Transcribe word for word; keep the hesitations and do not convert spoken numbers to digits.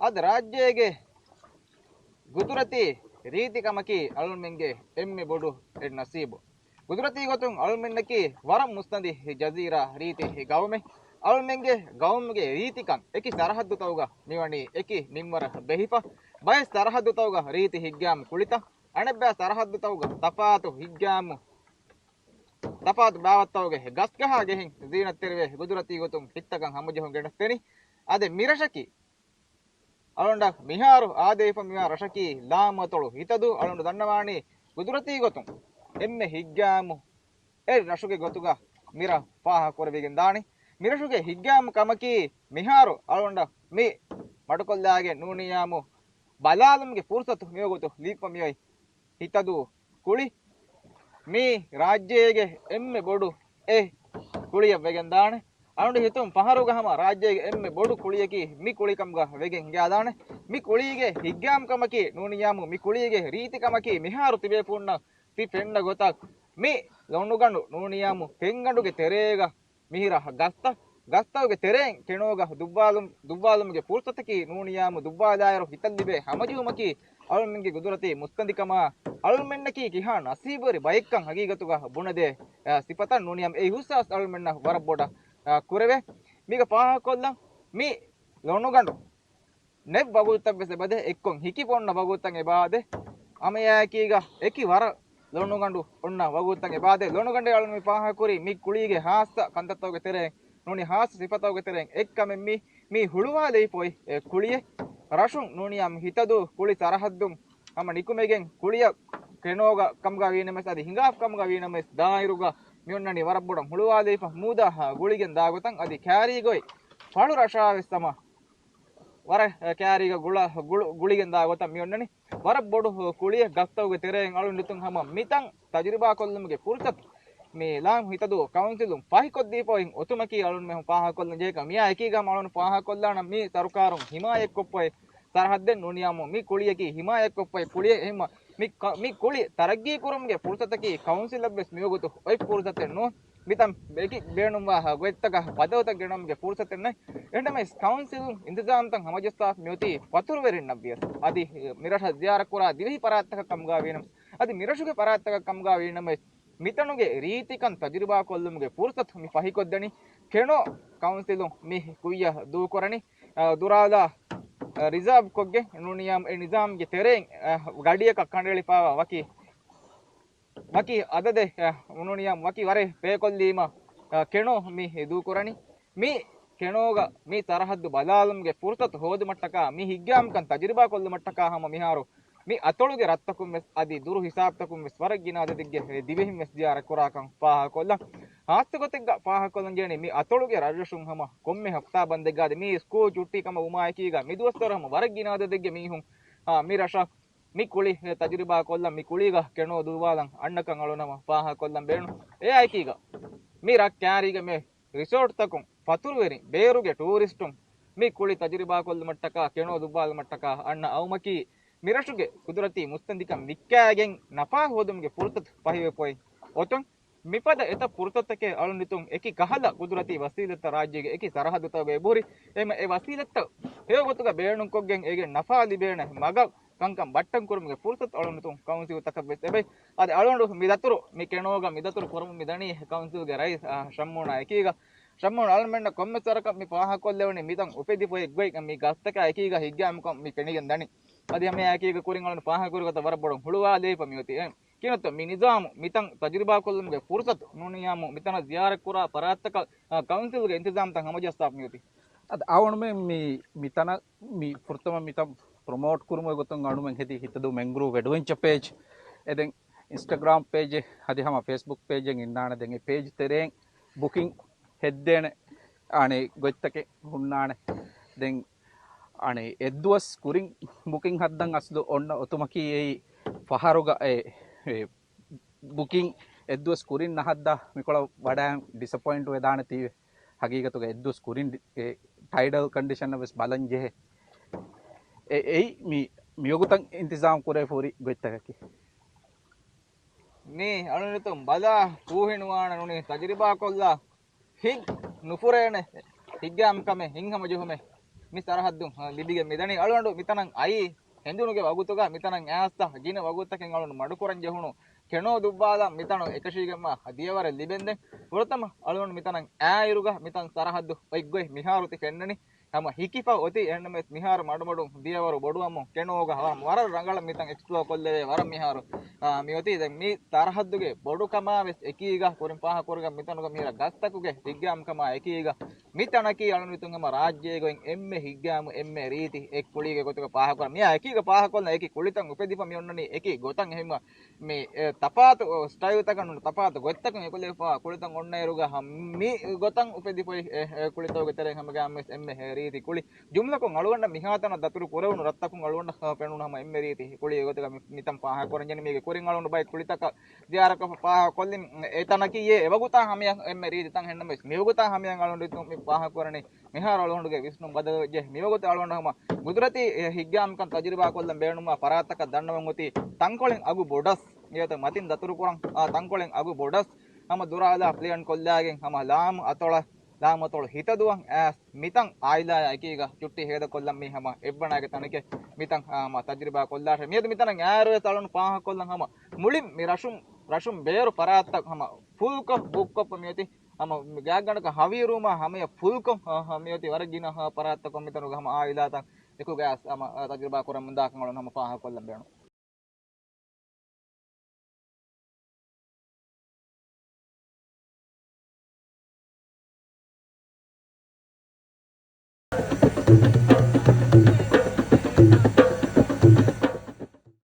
އަދި ރާއްޖޭގެ ގުދުރަތީ ރީތިކަމަކީ އަޅުމެންގެ އެންމެ ބޮޑު އެއް ނަސީބު. ގުދުރަތީ ގޮތުން އަޅުމެންނަކީ ވަރަށް މުއްސަނދި ޖަޒީރާ ރީތި ގައުމެއް. އަޅުމެންގެ ގައުމުގެ ރީތިކަން އެކި ސަރަހައްދުތަކުގަ މިވަނީ އެކި މިންވަރަށް ބެހިފަ. ބައެއް ސަރަހައްދުތަކުގަ ރީތި ހިތްގައިމު ކުޅިތައް، އަނެއްބައި ސަރަހައްދުތަކުގަ ތަފާތު ހިތްގައިމު، ތަފާތު ބާވަތްތަކުގެ ގަސްގަހާ ގެހިން ޒީނަތްތެރިވެ ގުދުރަތީ ގޮތުން ހިތްތަކަށް ހަމަޖެހުން ގެނެސްދެނީ. އަދި މިރަށަކީ އަޅުގަނޑަށް މިހާރު އާދެވިފަ މިވާ ރަށަކީ ލާމަތޮޅު ހިތަދޫ. އަޅުގަނޑު ދަންނަވާނީ ގުދުރަތީ ގޮތުން އެންމެ ހިތްގައިމު އެއް ރަށުގެ ގޮތުގަ މިރަށް ފާހަގަކުރެވިގެން ދާނީ. މިރަށުގެ ހިތްގައިމު ކަމަކީ މިހާރު އަޅުގަނޑަށް މި މަޑުކޮށްލާގެން ނޫނިއްޔާމު ބަލާލުމުގެ ފުރުސަތު މިވަގުތު ލިބިފަ މިއޮތް ހިތަދޫ ކުޅި މި ރާއްޖޭގެ އެންމެ ބޮޑު އެއް ކުޅިއަށް ވެގެން ދާނެ. އަޅުގަނޑު ހިތުން ފަހަރުގަ ހަމަ ރާއްޖޭގެ އެންމެ ބޮޑު ކުޅިއަކީ މި ކުޅިކަމުގަ ވެގެން ހިނގާދާނެ. މި ކުޅީގެ ހިތްގައިމު ކަމަކީ ނޫނިއްޔާމު މި ކުޅީގެ ރީތި ކަމަކީ މިހާރު ތިބޭފުޅުންނަށް ތި ފެންނަ ގޮތަށް މި ލޮނުގަނޑު ނޫނިއްޔާމު ފެންގަނޑުގެ ތެރޭގަ މިހިރަ ގަސްތައް، ގަސްތަކުގެ ތެރެއިން ކެނޯގަ ދުއްވާލުން، ދުއްވާލުމުގެ ފުރުސަތަކީ ނޫނިއްޔާމު ދުއްވާލާއިރު ހިތަށް ލިބޭ ހަމަޖެހުމަކީ އަޅުމެންގެ ގުދުރަތީ މުއްސަނދިކަމާ، އަޅުމެންނަކީ ކިހާ ނަސީބުވެރި ބައެއްކަން ހަގީގަތުގަ ބުނެދޭ، އާ، ސިފަތައް ނޫނިއްޔާމު އެ އިހުސާސް އަޅުމެންނަށް ވަރަށް ބޮޑަށް، އާ، ކުރެވޭ. މީގަ ފާހަގަކޮށްލަން މި ލޮނުގަނޑު ނެތް ވަގުތުތައް ވެސް އެބަދޭ، އެއްކޮށް ހިކި އޮންނަ ވަގުތުތައް އެބަދޭ. ހަމައެއާއެކީގަ އެކި ވަރަށް ލޮނުގަނޑު އޮންނަ ވަގުތުތައް އެބަދޭ. ލޮނުގަނޑޭ އަޅުން މި ފާހަގަކުރީ މި ކުޅީގެ ހާއްސަ ކަންތައްތަކުގެ ތެރެއިން ނޫނީ ހާއްސަ ސިފަތަކުގެ ތެރެއިން އެއްކަމެއް މި، މި ހުޅުވާލެވިފައި އެ ކުޅިއެއް. ރަށުން ނޫނިއްޔާމު ހިތަދޫ ކުޅި ސަރަހައްދުން ހަމަ ނިކުމެގެން ކުޅިއަށް ކެނޯގަ ކަމުގަ ވީނަމަވެސް އަދި ހިނގާފަ ކަމުގަ ވީނަމަވެސް ދާއިރުގަ މި އޮންނަނީ ވަރަށް ބޮޑަށް ހުޅުވާލެވިފަ މޫދާ ގުޅިގެން ދާ ގޮތަށް އަދި ކާރީގައި ފަޅު ރަށާވެސް ހަމަ ވަރަށް ކާރީގަ ގުޅަ-، ގުޅު-، ގުޅިގެން ދާ ގޮތަށް މި އޮންނަނީ. ވަރަށް ބޮޑު ކުޅިއެއް ގަސްތަކުގެ ތެރެއިން އަޅުން ނިތުން ހަމަ މިތަން ތަޖުރިބާ ކޮށްލުމުގެ ފުރުސަތު މި ލާމް ހިތަދޫ ކައުންސިލުން ފަހިކޮށްދީފައި އޮތުމަކީ އަޅުން މިހުން ފާހަގަކޮށްލަން ޖެހޭ ކަމެއް. މިއާ އެކީގަ އަޅުން ފާހަގަކޮށްލާނަން މި ސަރުކާރުން ހިމާޔަތްކޮށްފައި ސަރަހައްދެއް ނޫނިއްޔާމު މި ކުޅިއަކީ ހިމާޔަތްކޮށްފައި ކުޅިއެއް. އެހެންމަ މި ކަ-، މި ކުޅި ތަރައްގީ ކުރުމުގެ ފުރުސަތަކީ ކައުންސިލަށް ވެސް މިވަގުތު އޮތް ފުރުސަތެއް ނޫން. މިތަން އެކި ބޭނުންވާ ގޮތްތަކަށް ބަދަލުތައް ގެނައުމުގެ ފުރުސަތެއް ނެތް. އެހެންނަމަވެސް ކައުންސިލުން އިންތިޒާމްތައް ހަމަޖައްސާފަ މިއޮތީ ފަތުރުވެރިންނަށް ވިޔަސް އަދި މިރަށަށް ޒިޔާރަތްކުރާ ދިވެހި ފަރާތްތަކަށް ކަމުގަ ވީނަމަވެސް އަދި މިރަށުގެ ފަރާތްތަކަށް ކަމުގަ ވީނަމަވެސް، މިތަނުގެ ރީތިކަން ތަޖުރިބާ ކޮށްލުމުގެ ފުރުސަތު މި ފަހިކޮށްދެނީ. ކެނޯ ކައުންސިލުން މި ކުއްޔަށް ދޫކުރަނީ، އަ، ދުރާލާ، އަ، ރިޒާވް ކޮށްގެން ނޫނިއްޔާމު އެ ނިޒާމްގެ ތެރެއިން، އަ، ގަޑިއަކަށް ކަނޑައެޅިފައިވާ ވަކި، ވަކި އަދަދެއް، އަ، ނޫނިއްޔާމު ވަކި ވަރެއް ޕޭކޮށްލީމަ، އަ، ކެނޯ މި ދޫކުރަނީ. މި ކެނޯގަ މި ސަރަހައްދު ބަލާލުމުގެ ފުރުސަތު ހޯދުމަށްޓަކާ މި ހިތްގައިމުކަން ތަޖުރިބާ ކޮށްލުމަށްޓަކާ ހަމަ މިހާރު މި އަތޮޅުގެ ރަށްތަކުން ވެސް އަދި ދުރު ހިސާބުތަކުން ވެސް ވަރަށް ގިނަ އަދަދެއްގެ ދިވެހިން ވެސް ޒިޔާރަތް ކުރާކަން ފާހަގަކޮށްލަން. ހާއްސަ ގޮތެއްގަ ފާހަގަކޮށްލަން ޖެހެނީ މި އަތޮޅުގެ ރަށްރަށުން ހަމަ ކޮންމެ ހަފްތާ ބަންދެއްގަ އަދި މި ސްކޫލް ޗުއްޓީ ކަމަށް ވުމާއެކީގަ މި ދުވަސްވަރު ހަމަ ވަރަށް ގިނަ އަދަދެއްގެ މީހުން، އާ، މި ރަށަށް މި ކުޅި ތަޖުރިބާ ކޮށްލަން މި ކުޅީގަ ކެނޯ ދުއްވާލަން އަންނަކަން އަޅުނަމަ ފާހަގަކޮށްލަން ބޭނުން. އެއާއެކީގަ މި ރަށް ކާރީގަ މި ރިސޯޓްތަކުން ފަތުރުވެރި ބޭރުގެ ޓޫރިސްޓުން މި ކުޅި ތަޖުރިބާ ކޮށްލުމަށްޓަކާ ކެނޯ ދުއްވާލުމަށްޓަކާ އަންނަ އައުމަކީ މިރަށުގެ ގުދުރަތީ މުއްސަނދިކަން ވިއްކާގެން ނަފާ ހޯދުމުގެ ފުރުސަތު ފަހިވެފައި އޮތުން. މިފަދަ އެތައް ފުރުސަތުތަކެއް އަޅުން ނިތުން އެކި ކަހަލަ ގުދުރަތީ ވަސީލަތްތައް ރާއްޖޭގެ އެކި ސަރަހައްދުތަކުގައި އެބަހުރި. އެހެން އެ ވަސީލަތްތައް ހެޔޮ ގޮތުގަ ބޭނުންކޮށްގެން އޭގެ ނަފާ ލިބޭނެ މަގަށް ކަންކަން ބައްޓަން ކުރުމުގެ ފުރުސަތު އަޅުން ނިތުން ކައުންސިލްތަކަށް ވެސް އެބައި. އަދި އަޅުގަނޑު މި ދަތުރު، މި ކެނޯގަ މި ދަތުރު ކުރަމުން މި ދަނީ ކައުންސިލްގެ ރައީސް، އާ، ޝައްމޫނާ އެކީގަ. ޝައްމޫން އަޅުމެންނަށް ކޮންމެސް ވަރަކަށް މި ފާހަގަކޮށްލެވުނީ މިތަން އުފެދިފައި ގޮތް މި ގަސްތަކާ އެކީގަ ހިތްގައިމުކަން މި ފެނިގެން ދަނީ. އަދި ހަމައެއާއެކީގަ ކުރިން އަޅުން ފާހަގަކުރި ގޮތަށް ވަރަށް ބޮޑަށް ހުޅުވާލެވިފަ މިއޮތީ. އެ ކިނަތަ މި ނިޒާމު މިތަން ތަޖުރިބާ ކޮށްލުމުގެ ފުރުސަތު ނޫނިއްޔާމު މިތަނަށް ޒިޔާރަތްކުރާ ފަރާތްތަކަށް، އާ، ކައުންސިލްގެ އިންތިޒާމްތައް ހަމަޖައްސާފަ މިއޮތީ. އަދި އަޅުމެން މި، މިތަނަށް މި ފުރަތަމަ މިތަން ޕްރޮމޯޓް ކުރުމުގެ ގޮތުން އަޅުމެން ހެދި ހިތަދޫ މެންގްރޫވް އެޑްވެންޗަ ޕޭޖް. އެ ދެން އިންސްޓަގްރާމް ޕޭޖެއް އަދި ހަމަ ފޭސްބުކް ޕޭޖެއް އިންނާނެ. ދެން އެ ޕޭޖް ތެރެއިން ބުކިން ހެއްދޭނެ އަނެއް ގޮތްތަކެއް ހުންނާނެ. ދެން އަނެއް އެއްދުވަސް ކުރިން ބުކިން ހައްދަން އަސްލު އޮންނަ އޮތުމަކީ އެއީ ފަހަރުގަ އެ، އެ ބުކިން އެއްދުވަސް ކުރިން ނަހައްދާ މިކޮޅަށް ވަޑައިން ޑިސަޕޮއިންޓް ވެދާނެތީވެ. ހަގީގަތުގަ އެއްދުވަސް ކުރިން ޑި-، އެ ޓައިޑަލް ކަންޑިޝަން ވެސް ބަލަން ޖެހޭ. އެ-، އެއީ މި، މިވަގުތަށް އިންތިޒާމް ކުރެވިފަ ހުރި ގޮތްތަކަކީ. މީ އަޅުނިތުން ބަލާ ކޫހިނުވާނަ ނޫނީ ތަޖުރިބާ ކޮށްލާ ހިތް ނުފުރޭނެ ހިތްގައިމު ކަމެއް ހިތްހަމަޖެހުމެއް. މި ސަރަހައްދު ލިބިގެން މިދަނީ. އަޅުގަނޑު މިތަނަށް އައީ ހެނދުނުގެ ވަގުތުގަ މިތަނަށް އައިސްތަ ގިނަ ވަގުތަކެއް އަޅުން މަޑުކުރަން ޖެހުނު ކެނޯ ދުއްވާލާ މިތަނު އެކަށީގެންމާ ދިޔަވަރެއް ލިބެންދެން. ފުރަތަމަ އަޅުން މިތަނަށް އާއިރުގަ މިތަން ސަރަހައްދު އޮތްގޮތް މިހާރު ތި ފެންނަނީ. ހަމަ ހިކިފަ އޮތީ އެހެންނަމަވެސް މިހާރު މަޑުމަޑުން ދިޔަވަރު ބޮޑުވަމުން ކެނޯގަ ވަރަށް ރަނގަޅަށް މިތަން އެކްސްޕްލޯ ކޮށްލެވޭ ވަރަށް މިހާރު. އާ، މި އޮތީ ދެން މި ސަރަހައްދުގެ ބޮޑުކަމާ ވެސް އެކީގަ ކުރިން ފާހަގަކުރުގަ މިތަނުގަ މިހިރަ ގަސްތަކުގެ ހިތްގައިމުކަމާ އެކީގަ މި ތަނަކީ އަޅުން ވިތުން ހަމަ ރާއްޖޭގައި އެންމެ ހިތްގައިމު އެންމެ ރީތި އެއް ކުޅީގެ ގޮތުގަ ފާހަގަކުރަން. މިއާ އެކީގަ ފާހަގަކޮށްލަން އެކި ކުޅިތައް އުފެދިފަ މި އޮންނަނީ އެކި ގޮތަށް. އެހެންވީމަ މި، އެ، ތަފާތު ސްޓައިލްތަކަށް ނޫން، ތަފާތު ގޮތްތަކުން އެކުލެވިފަ ކުޅިތައް އޮންނައިރުގަ ހަ-، މި ގޮތަށް އުފެދިފައި އެ، އެ، ކުޅިތަކުގެ ތެރެއިން ހަމަ ގާމްވެސް އެންމެ ރީތި ކުޅި. ޖުމްލަކޮށް އަޅުގަނޑަށް މިހާތަނަށް ދަތުރު ކުރެވުނު ރަށްތަކުން އަޅުގަނޑަށް ފެނުނު ހަމަ އެންމެ ރީތި ކުޅި ގޮތުގަ މި، މިތަން ފާހަގަކުރަން ޖެހެނީ. މީގެ ކުރިން އަޅުގަނޑު ބައެއް ކުޅިތަކަށް ޒިޔާރަތްކޮށް ފާހަގަކޮށްލިން. އެތަނަކީ އެ އެވަގުތާ ހަމަޔަށް އެންމެ ރީތި ތަން. އެހެންނަމަވެސް މިވަގުތާ ހަމަޔަށް އަޅުގަނޑު މި ފާހަގަކުރަނީ މިހާރު އަޅުގަނޑުގެ ވިސްނުން ބަދަލުވެއްޖެ. މިވަގުތު އަޅުގަނޑު ހަމަ ގުދުރަތީ އެ ހިތްގައިމުކަން ތަޖުރިބާ ކޮށްލަން ބޭނުންވާ ފަރާތްތަކަށް ދަންނަވަން އޮތީ ތަންކޮޅެއް އަގު ބޮޑަސް އޭތަ މަތިން ދަތުރުކުރަން، އާ، ތަންކޮޅެއް އަގު ބޮޑަސް ހަމަ ދުރާލާ ޕްލޭން ކޮށްލާގެން ހަމަ ލާމު އަތޮޅަށް، ލާމު އަތޮޅު ހިތަދުވަން އައިސް މިތަން އާއިލާއާ އެކީގަ ޗުއްޓީ ހޭދަކޮށްލަން މީ ހަމަ އެއްވަނާގެ ތަނެކޭ. މިތަން، އާ، ހަމަ ތަޖުރިބާ ކޮށްލާށޭ. މިއަދު މިތަނަށް އާއިރުވެސް އަޅުން ފާހަގަކޮށްލަން ހަމަ މުޅިން މި ރަށުން، ރަށުން ބޭރު ފަރާތްތައް ހަމަ ފުލްކޮށް ބުކްކޮށްފަ މިއޮތީ. ހަމަ ގާތްގަނޑަކަށް ހަވީރުވުމާ ހަމަޔަށް ފުލްކޮށް، އާ، ހަ، މިއޮތީ ވަރަށް ގިނަ، އާ، ފަރާތްތަކުން މިތަނުގަ ހަމަ އާއިލާތައް އެކުގައި ހަމަ، އާ، ތަޖުރިބާ ކުރަމުންދާކަން އަޅުން ހަމަ ފާހަގަކޮށްލަން ބޭނުން.